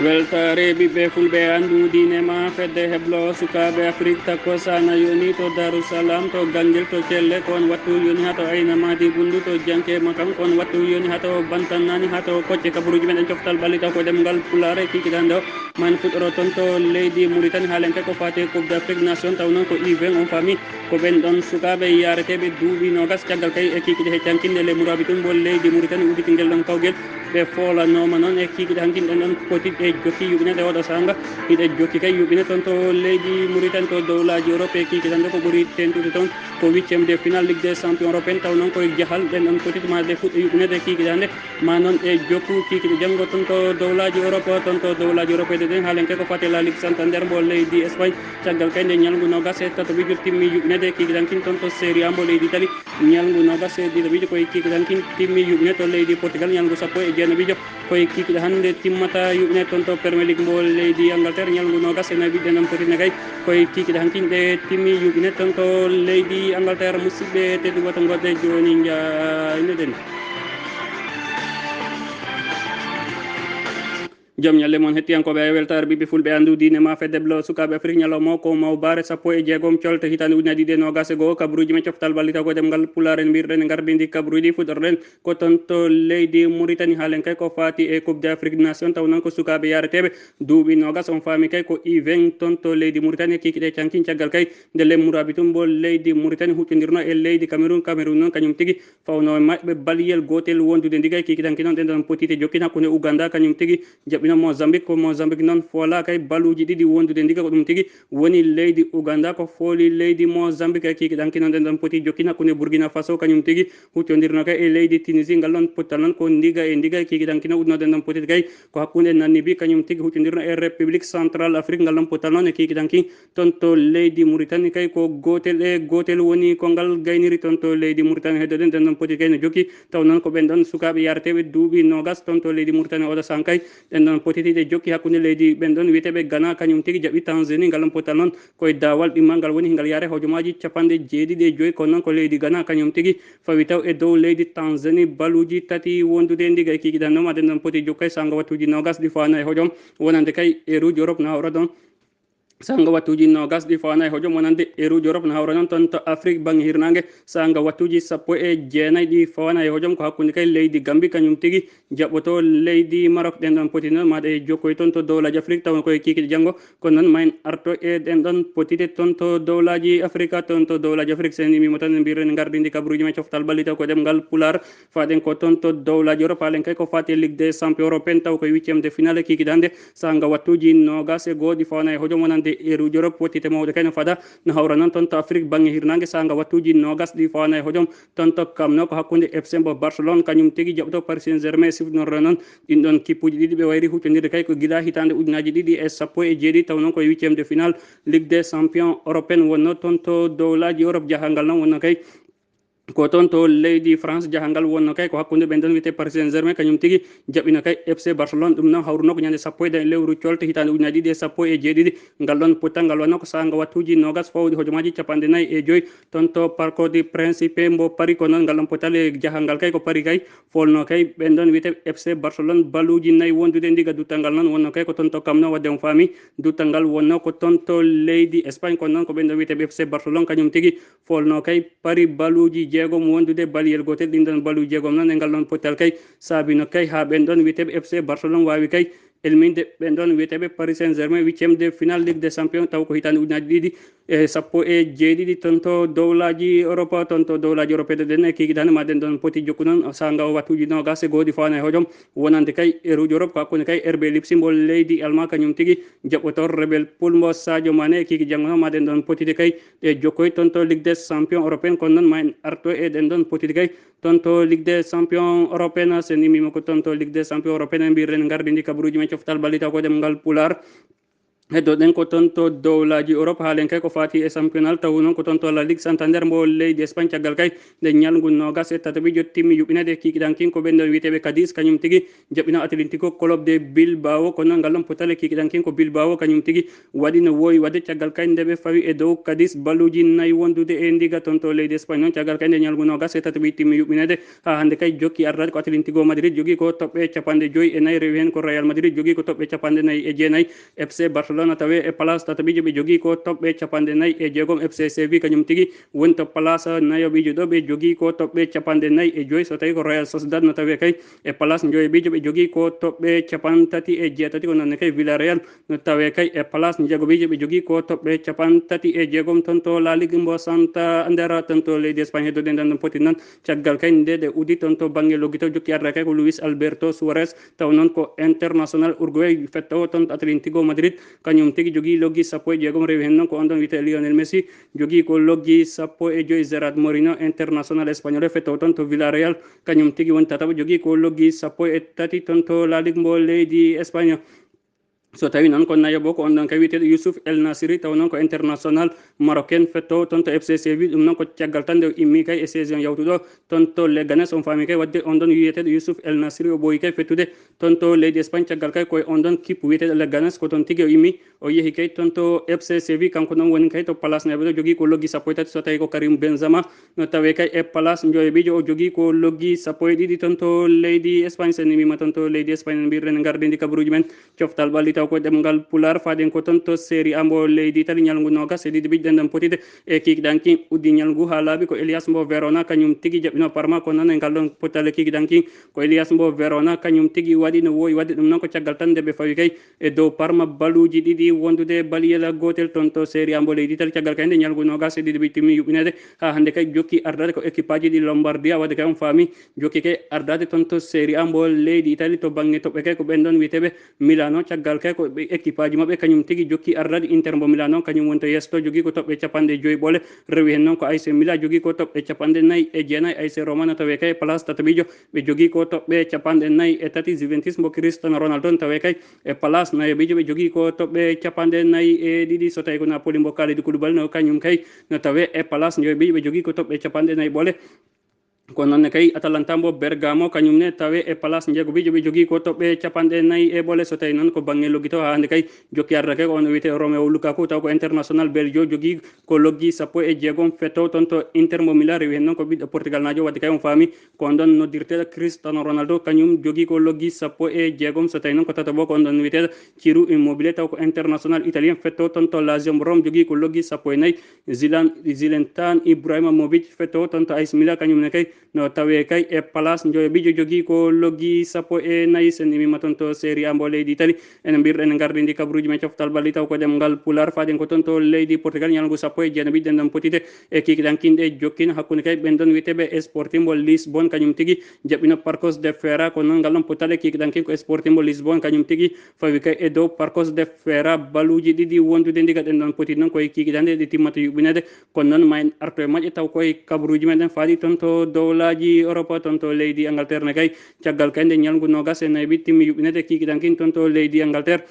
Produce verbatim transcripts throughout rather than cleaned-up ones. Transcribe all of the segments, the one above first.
Weltaare ɓiɓɓe fulɓe, anndu diine ma fedde heblo sukaaɓe Afrik takko sana yoni to Darussalam, to Gangel, to Celle, ko on wattu yoni haa to Ayna Madi Bundu, to Janke Makam, ko on wattu yoni haa to Bantannani, haa to Kocce, kabaruuji men en coftal ɓalli taw ko ɗemngal Pulaar e kiikiɗe hannde o. Man fuɗɗoro toon to leydi Mauritanie, haalenke ko faati e Coupe d'Afrique Nation, taw noon ko U vingt on faami ko ɓen ɗon sukaaɓe yaareteeɓe duuɓi noogas caggal kay e kiikiɗe he cankinde le murabitun mo leydi Mauritanie udditi ngel ɗon kawgel. Ɓe foolanooma noon e kiikiɗe hankin ɗen ɗon potit e jokki yuɓinede oɗo saanga. Hiɗe jokki kay yuɓine toon to leydi Mauritanie to dowlaaji Europe e kiikiɗe hannde ko ɓuri tentude toon ko huitième de finale Ligue des Champions européenne, taw noon koye jahal ɗen ɗon potit ma ɗe fuɗɗo yuɓinede kiikiɗe hannde. Ma noon ɗe jokku kiikiɗe janngo toon to dowlaaji Europe, toon to dowlaaji Europe e ɗen haalenke ko faati e La Ligue Santander mo leydi Espagne. Caggal kay nde ñalngu noogas e tataɓijo timmi yuɓinede kiikiɗe hankin toon to Serie A mo leydi Italie. Ñalngu noogas e ɗiɗaɓijo koye kiikiɗe hankin timmi yuɓine to leydi Portugal. Ñalngu sappo e jeenaɓijo koye kiikiɗe hannde timmata yuɓine toon to Premier League mo leydi Angleterre. Ñalngu noogas e nayi ɓiɗɗe noon potine kay koye kiikiɗe hankin ɗe timmi yuɓine toon to leydi Angleterre. Musidɓe tedduɓe to ngonɗen jooni njaynoɗen. Jom ñalle mon hettiyankooɓe e weltaare ɓiɓɓe fulɓe anndu diine ma fedde heblo sukaaɓe Afrik ñalawma o ko mawbaare sappo e jeegom colte hitaande ujunaaji ɗiɗi e noogas e goo. Kabaruuji men coftal ɓalli taw ko ɗemngal Pulaar en mbirɗen e ngardindi kabaruuji fuɗɗorɗen ko toon to leydi Mauritanie haalen kay ko faati e Coupe d'Afrique des Nations taw noon ko sukaaɓe yaareteeɓe duuɓi noogas on faami kay ko U vingt toon to leydi Mauritanie kiikiɗe cankin caggal kay nde lemmuraabi tun mbo leydi Mauritanie huccondirno e leydi Cameroun. Cameroun noon kañum tigi fawno e maɓɓe baliyel gootel wondude ndiga e kiikiɗanki noon ɗen ɗon potite jokkin hakkunde Ouganda kañum tigi jaɓɓino Mozambique. Ko Mozambique noon foolaa kay baluuji ɗiɗi wondude ndiga ko ɗum tigi woni leydi Ouganda ko fooli leydi Mozambique e kiikiɗanki noon ɗen ɗon poti jokkin hakkunde Burkina Faso kañum tigi huccondirno kay e leydi Tunisie. Ngal ɗon pottal noon ko ndiga e ndiga e kiikiɗanki noon uddino ɗen ɗon potite kay ko hakkunde Namibie kañum tigi huccondirno e République Centrale Afrique. Ngal ɗon pottal noon e kiikiɗanki toon to leydi Mauritanie kay ko gootel e gootel woni ko ngal gayniri toon to leydi Mauritanie. Heddoɗen ɗen ɗon poti kay no jokki taw noon ko ɓen ɗon sukaaɓe yaareteeɓe duuɓi noogas toon to leydi Mauritanie oɗo sahaa kay ɗen ɗon potitiiɗe jokki hakkunde leydi ɓen ɗon wiyeteeɓe Ghana kañum tigi jaɓi Tanzanie. Ngal ɗon pottal noon koye daawal ɗimmal ngal woni ngal yaare hojomaaji capanɗe jeeɗiɗi e joyi kono noon ko leydi Ghana kañum tigi fawi taw e dow leydi Tanzanie baluuji tati wondude ndiga e kiikiɗe hannde o ma ɗen ɗon poti jokki kay saanga wattuuji noogas ɗi fawana e hojom wonande kay e ruuji Europe na hawra ɗon. Saanga wattuuji noogas ɗi fawana e hojom wonande e ruuji Europe na hawra noon toon to Afrique baŋnge hirnaange saanga wattuuji sappo e jeenayi ɗi fawana e hojom ko hakkunde kay leydi Gambie kañum tigi jaɓɓoto leydi Maroc. Ɗen ɗon poti noon ma ɗe jokkoy toon to dowlaaji Afrique taw koye kiikiɗe janngo kono noon ma en arto e ɗen ɗon potite toon to dowlaaji Afrique toon to dowlaaji Afrique sen immiima tan en mbiren ngardindi kabaruuji men coftal ɓalli taw ko ɗemngal Pulaar. Faɗen ko toon to dowlaaji Europe, haalen kay ko faati e Ligue des Champions européenne, taw ko e huitième de finale e kiikiɗe hannde. Saanga wattuuji noogas e goo ɗi fawana e hojom wonande e ruuji Europe, wottite mawɗe kay no fada no hawra noon toon to Afrique baŋnge hirnaange. Saanga wattuuji noogas ɗi fawana e hojom toon to Camp Nou ko hakkunde F C mbo Barcelone, kañum tigi jaɓɓoto Paris Saint-Germain, sifnorɗo noon ɗin ɗon kippuuji ɗiɗi ɓe wayri huccondirde kay ko gila hitaande ujunaaji ɗiɗi e sappo e jeeɗiɗi, taw noon ko e huitième de finale Ligue des Champions européenne wonno toon to dowlaaji Europe. Jahangal noon wonno kay ko toon to leydi France, jahangal wonno kay ko hakkunde ɓen ɗon wiyetee Paris Saint-Germain, kañum tigi jaɓɓino kay F C Barcelone. Ɗum noon hawruno ko ñande sappo e ɗiɗi lewru colte hitaande ujunaaji ɗiɗi e sappo e jeeɗiɗi. Ngal ɗon pottal ngal wonno ko saanga wattuuji noogas fawde hojomaaji capanɗe nayi e joyi toon to Parc du Principe mbo Paris. Ko noon ngal ɗon pottal e jahangal kay ko Paris kay folno kay ɓen ɗon wiyetee F C Barcelone baluuji nayi wondude ndiga. Duttal ngal noon wonno kay ko toon to Camp Nou, wadde on faami duttal ngal wonno ko toon to leydi Espagne. Kono noon ko ɓen ɗon wiyetee F C Barcelone kañum tigi folno kay Paris baluuji jeegom wondude baliyel gootel. Ɗin ɗon baluuji jeegom noon e ngal ɗon pottal kay saabino kay haa ɓen ɗon wiyeteeɓe F C Barcelone waawi kay elminde ɓen ɗon wiyeteeɓe Paris Saint-Germain huitième de finale Ligue des Champions, taw ko hitaande ujunaaji ɗiɗi e sappo e jeeɗiɗi toon to dowlaaji Europe. Toon to dowlaaji Europe ɗen e kiikiɗe hannde ma ɗen ɗon poti jokku noon saanga o wattuuji noogas e goo ɗi fawana e hojom wonande kay e ruuji Europe ko hakkunde kay R B Leipzig mbo leydi Allemagne kañum tigi jaɓɓoto Red Bull mbo Sadio Mané e kiiki janngo noon ma ɗen ɗon potide kay ɗe jokkoy toon to Ligue des Champions européenne. Kono noon ma en arto e ɗen ɗon potide kay toon to Ligue des Champions européenne. Sen immiima ko toon to Ligue des Champions européenne en mbiren ngardindi kabaruuji men coftal ɓalli taw ko ɗemngal Pulaar. Heddoɗen ko toon to dowlaaji Europe, haalen kay ko faati e championnat, tawi noon ko toon to La Ligue Santander mbo leydi Espagne. Caggal kay nde ñalngu noogas e tataɓijo timmi yuɓɓinede, kikiɗankin ko ɓen ɗon wiyeteeɓe Cadiz, kañum tigi jaɓɓino Atlético Club de Bilbao, kono ngal ɗon potale kikiɗankin ko Bilbao kañum tigi waɗi no woowi waɗde. Caggal kay nde ɓe fawi e dow Cadiz, balluuji nayi wondude e ndiga toon to leydi Espagne noon. Caggal kay nde ñalngu noogas e tataɓi timmi yuɓɓinede, haa hannde kay jokki ardaade ko Atlético Madrid, jogii ko toɓɓe capanɗe joyi e nayi, rewi heen ko Real Madrid, jogii ko toɓɓe capanɗe nayi e jeenayi. F C Barcelona tawee e place tataɓijo, ɓe jogii ko toɓɓe capanɗe nayi e jeegom. F C Seville kañum tigi woni to place nayoɓijo ɗo, ɓe jogii ko toɓɓe capanɗe nayi e joyi. So tawii ko Real Sociedad no tawee kay e place njoyoɓijo, ɓe jogii ko toɓɓe capantati e jeetati. Ko noon ne kay Villarreal no tawee kay e place njeegoɓijo, ɓe jogii ko toɓɓe capantati e jeegom. Toon to La Ligue mbo Santander, toon to leydi Espagne, heddoɗen ɗon no poti noon. Caggal kay nde ɗe uddi toon to bannge loggito, jokki arda kay ko Luis Alberto Suarez, taw noon ko international Uruguay, fettowo toon to Atlético Madrid, kañum tigi jogii loggi sappo e jeegom. Rewi heen noon ko on ɗon wiyetee Lionel Messi, jogii ko loggi sappo e joyi. Gerard Moreno, international espagnol, fettowo toon to Villarreal, kañum tigi woni tataɓo, jogii ko loggi sappo e tati toon to La Ligue mbo leydi Espagne. So tawii noon ko nayoɓo, ko on ɗon kay wiyeteeɗo Youssouf El Nassiri, taw noon ko international marocain, fettowo toon to F C Seville. Ɗum noon ko caggal tan nde o immi kay e saison yawtuɗo toon to Leganes. On faami kay waɗde on ɗon wiyeteeɗo Youssouf El Nassiri o ɓooyi kay fettude toon to leydi Espagne. Caggal kay ko e on ɗon kippu wiyeteeɗo Leganes, ko toon tigi o immi, o yehi kay toon to F C Seville. Kanko noon woni kay to place nayoɓo ɗo, jogii ko loggi sappo e tati. So tawii ko Karim Benzema no tawee kay e place njoyoɓijo, o jogii ko loggi sappo e ɗiɗi toon to leydi Espagne. So en immiima toon to leydi Espagne, en mbiyren en ngardini kabaruuji men coftal ɓalli, taw ko ɗemngal Pulaar. Faaɗen ko toon to Serie A mbo leydi Italie, ñalngu noogas e ɗiɗi bijɗen ɗon potide e kikiɗanki uddi ñalngu haa laaɓi. Ko Elias mbo Verona kañum tigi jaɓɓino Parma, ko noon e ngal ɗon potale kikiɗanki ko Elias mbo Verona kañum tigi waɗi no woowi waɗde. Ɗum noon ko caggal tan nde ɓe fawi kay e dow Parma, baluuji ɗiɗi wondude baliyel gootel toon to Serie A mbo leydi Italie. Caggal kay nde ñalngu noogas e ɗiɗi bijɗi timmi yuɓɓineede, haa hannde kay jokki ardaade ko équipeaji ɗi Lombardia, waɗde kay on faami jokki kay ardaade toon to Serie A mbo leydi Italie. To bannge toɓɓe kay ko ɓen ɗon wiyeteeɓe Milano, caggal kay ko ɓe équipeaji maɓɓe kañum tigi jokki ardaade. Inter mbo Milano kañum woni to yeeso to, jogii ko toɓɓe capanɗe joyi ɓoole. Rewi heen noon ko A C Milan, jogii ko toɓɓe capanɗe nayi e jeenayi. A C Roma no tawee kay e place tataɓijo, ɓe jogii ko toɓɓe capanɗe nayi e tati. Juventus mbo Cristiano Ronaldo no tawee kay e place nayoɓijo, ɓe jogii ko toɓɓe capanɗe nayi e ɗiɗi. So tawii ko Napoli mbo Kalidou Koulibaly no kañum kay no tawee e place njoyoɓijo, ɓe jogii ko toɓɓe capanɗe nayi ɓoole. Ko noon ne kay Atalanta mbo Bergamo, kañum ne tawee e place njeegoɓijo, ɓe jogii ko toɓɓe capanɗe nayi e ɓoole. So tawii noon ko bannge loggito, haa hannde kay jokki arda kay ko on o wiyetee Romelu Lukaku, taw ko international belge o, jogii ko loggi sappo e jeegom, fettowo toon to Inter mbo Milan. Rewi heen noon ko ɓiɗɗo Portugal naajo, waɗde kay on faami ko on ɗon noddirteeɗo Cristiano Ronaldo, kañum jogii ko loggi sappo e jeegom. So tawii noon ko tataɓo, ko on ɗon wiyeteeɗo Ciro Immobile, taw ko international italien, fettowo toon to Lazio mbo Rome, jogii ko loggi sappo e nayi. Zilan-, Zlatan Ibrahimovic, fettowo toon to A C Milan, kañum ne kay no tawee kay e place njoyoɓijo, jogii ko loggi sappo e nayi. So en immiima toon to Serie A mbo leydi Italie, ene mbiyren en ngardini kabaruuji men coftal ɓalli, taw ko ɗemngal Pulaar. Faaɗen ko toon to leydi Portugal, ñalngu sappo e jeenaɓijo ɗen ɗon potide e kikiɗankinɗe jokkino hakkunde kay ɓen ɗon wiyeteeɓe Sporting mbo Lisbon, kañum tigi jaɓɓino Paços de Ferreira. Ko noon ngal ɗon potale kikiɗankin ko Sporting mbo Lisbon kañum tigi fawi kay e dow Paços de Ferreira, baluuji ɗiɗi wondude ndiga ɗen ɗon poti noon koye kikiɗande ɗe timmata yuɓɓineede. Kono noon ma en arto e majje taw koye kabaruuji men ɗen faaɗi toon to dowlaaji Europe, toon to leydi Angleterre ne kay. Caggal kay nde ñalngu noogas e nayi timmi yuɓɓineede kikiɗankin toon to leydi Angleterre.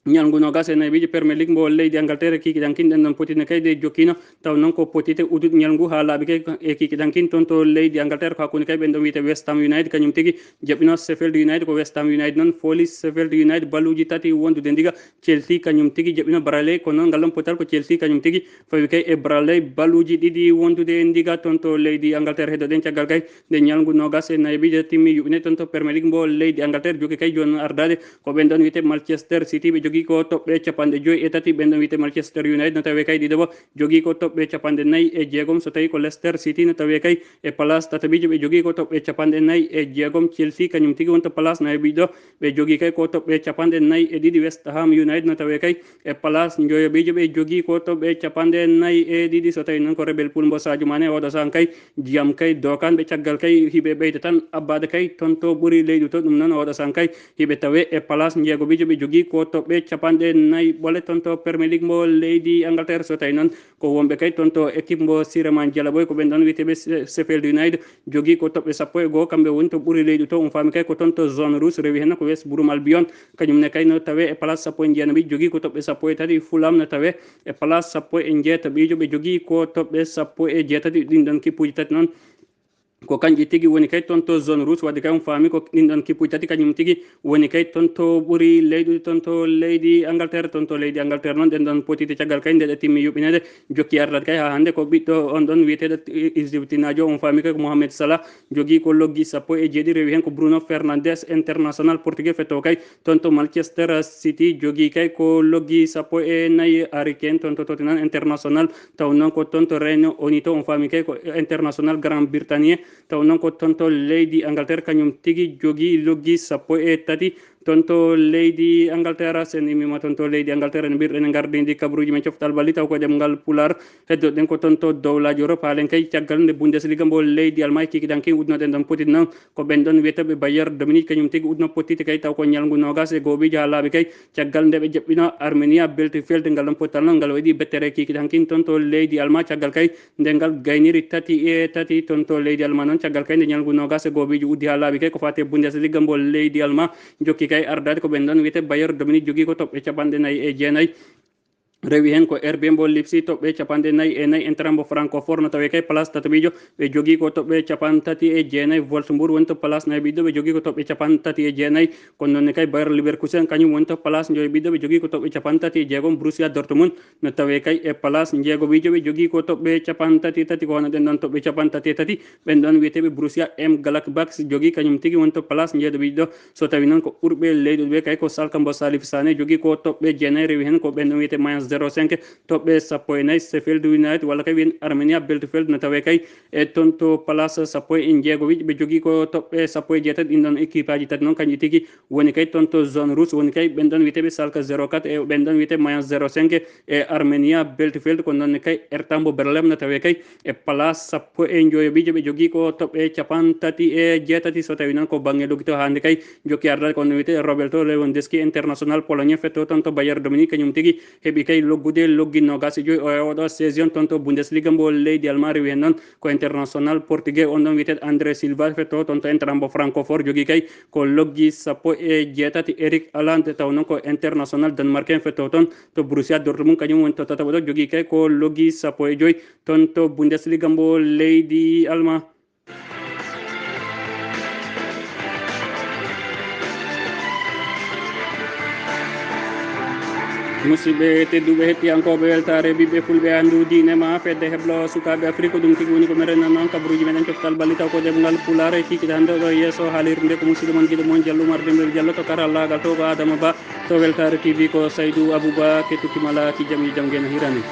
Ñalngu noogas e nayi Premier League mbo leydi Angleterre, kikiɗankin ɗen ɗon potine kay ɗe jokkino. Taw noon ko potite uduɗ ñalngu haa laaɓi kay e kikiɗankin toon to leydi Angleterre. Ko hakkunde kay ɓen ɗon wiyete West Ham United, kañum tigi jaɓɓino Sheffield United. Ko West Ham United noon fooli Sheffield United balluuji tati wondude ndiga. Chelsea kañum tigi jaɓɓino Burnley, kono noon ngal ɗon potal ko Chelsea kañum tigi fawi kay e Burnley balluuji ɗiɗi wondude ndiga toon to leydi Angleterre. Heddoɗen caggal kay nde ñalngu noogas e nayi bijɗe timmi yuɓɓine toon to Premier League mbo leydi Angleterre. Jokki kay jooni ardaade ko ɓen ɗon wiyete Manchester City, ɓe jogii ko toɓɓe capanɗe joyi e tati. Ɓen ɗon wiyete Manchester United no tawee kay ɗiɗaɓo, jogii ko toɓɓe capanɗe nayi e jeegom. So tawii ko Leicester City no tawee kay e place tataɓijo, ɓe jogii ko toɓɓe capanɗe nayi e jeegom. Chelsea kañum tigi woni to place nayoɓijo, ɓe jogii kay ko toɓɓe capanɗe nayi e ɗiɗi. West Ham United no tawee kay e place njoyoɓijo, ɓe jogii ko toɓɓe capanɗe nayi e ɗiɗi. So tawii noon ko Liverpool mbo Sadio Mané, oɗo sahaa kay jiyam kay dookan ɓe, caggal kay hiɓe ɓeyda tan abbaade kay toon to ɓuri leydi to. Ɗum noon oɗo sahaa kay hiɓe tawee e place njeegoɓijo, ɓe jogii ko toɓɓe capanɗe nayi ɓole toon to Premier League mbo leydi Angleterre. So tawi noon ko wonɓe kay toon to équipe mbo Sireman Jalaɓoy, ko ɓen ɗon wiyeteeɓe Se-, Sheffield United, jogii ko toɓɓe sappo e goo, kamɓe woni to ɓuri leydi to. On faami kay ko toon to zone rouge, rewi heen ko West Brom Albion, kañum ne kay no tawee e place sappo e jeenaɓi, jogii ko toɓɓe sappo e tati. Fulham no tawee e place sappo e njeetaɓiijo, ɓe jogii ko toɓɓe sappo e jeetati. Ɗin ɗon kippuuji tati noon ko kanƴi tigi woni kay toon to zone rouge, wadde kay on faami ko ɗin ɗon kippuuji tati kañum tigi woni kay toon to ɓuri leyɗude toon to leydi Angleterre. Toon to leydi Angleterre noon, ɗen ɗon pottitte caggal kay nde ɗe timmi yuɓɓineede, jokki ardaade kay haa hannde ko ɓiɗɗo on ɗon wiyeteeɗo Ijiptinaajo, on faami kay ko Mohamed Salah, jogii ko loggi sappo e jeeɗiɗi, rewi heen ko Bruno Fernandes, international portugais, fettoowo kay toon to Manchester City, jogii kay ko loggi sappo e nayi. Harry Kane toon to Tottenham, international, taw noon ko toon to Rennes o woni to, on faami kay ko international Grand Britannique, taw noon ko toon to leydi Angleterre, kañum tigi jogii loggi sappo e tati. Toon to leydi Angleterre, sen immima toon to leydi Angleterre, no mbirɗen e ngardindi kabaruuji men coftal balli, taw ko ɗemngal Pulaar. Heddoɗen ko toon to dowlaaji Europe, haalen kay caggal nde Bundesliga mbo leydi Almaa e kikiɗanki uddunoɗen ɗon pottitte noon. Ko ɓen ɗon wiyeteeɓe Bayern de Munich, kañum tigi udduno pottitte kay, taw ko ñalngu noogas e goobiijo haa laaɓi kay, caggal nde ɓe jaɓɓino Arminia Bielefeld. Ngal ɗon pottal noon, ngal waɗi bettere kikiɗanki toon to leydi Almaa, caggal kay nde ngal gayniri tati e tati toon to leydi Almaa noon, caggal kay nde ñalngu noogas e goobiijo uddi haa laaɓi kay, ko faati e Bundesliga mbo leydi Almaa, jokki kay ardaade ko ɓen ɗon wiyetee Bayern de Munich, jogii ko toɓɓe capanɗe nayi e jeenayi. Rewi heen ko R B mbo Leipzig, toɓɓe capanɗe nayi e nayi. Eintracht mbo Francfort no tawee kay place tataɓiijo, ɓe jogii ko toɓɓe capanɗe tati e jeenayi. Wolfsburg woni to place nayaɓiijo, ɓe jogii ko toɓɓe capanɗe tati e jeenayi. Kono noon ne kay Bayer Leverkusen kañum woni to place njoyaɓiijo, ɓe jogii ko toɓɓe capanɗe tati e jeegom. Borussia Dortmund no tawee kay e place njeegoɓiijo, ɓe jogii ko toɓɓe capanɗe tati e tati, ko hono ɗen ɗon toɓɓe capanɗe tati e tati. Ɓen ɗon wiyeteeɓe Borussia Mönchengladbach jogii kañum tigi woni to place njeeɗiijo. So tawi noon ko ɓurɓe leyɗude ɓe kay ko Schalke mbo Salif Sané, jogii ko toɓɓe jeenayi, rewi heen ko ɓen ɗon wiyetee Mayence zéro cinq, toɓɓe sappo e nayi. Sheffield United walla kay wiyen Arminia Bielefeld no tawee kay e toon to place sappo e njeegoɓiijo, ɓe jogii ko toɓɓe sappo e jeetati. Ɗin ɗon équipeaji tati noon kañƴi tigi woni kay toon to zone rouge, woni kay ɓen ɗon wiyeteeɓe Schalke zéro quatre e ɓen ɗon wiyetee Mayence zéro cinq e Arminia Bielefeld. Ko noon ne kay Hertha mbo Berlem no tawee kay e place sappo e njoyaɓiijo, ɓe jogii ko toɓɓe capanɗe tati e jeetati. So tawi noon ko bannge loggito hannde kay jokki ardaade ko no wiyetee Roberto Lewandowski, international polonais, fettoowo toon to Bayern de Munich, kañum tigi heɓi kay loggude loggi noogas e joyi o e oɗo saison toon to Bundesliga mbo leydi Almaa. Rewi heen noon ko international portugais on ɗon wiyeteeɗo André Silva, fettoowo toon to Eintracht mbo Francfort, jogii kay ko loggi sappo e jeetati. Erling Haaland, taw noon ko international danemarkais, fettoowo toon to Borussia Dortmund, kañum woni to tataɓo ɗo, jogii kay ko loggi sappo e joyi toon to Bundesliga mbo leydi Almaa. Musidɓe tedduɓe, hettiyankooɓe weltaare ɓiɓɓe fulɓe, anndu diine ma fedde heblo sukaaɓe Afrik, ko ɗum tigi woni ko meɗen noon kabaruuji meɗen coftal balli, taw ko ɗemngal Pulaar e kikiɗe hannde oɗo. Yeeso haalirde ko musidɗo mon giɗo mon Jallo Umar Dembel Jallo, to karallaagal to ko Adama Ba, to Weltaare T V ko Saydou Abouba, kettuki mala ki jam e jam geno hirani.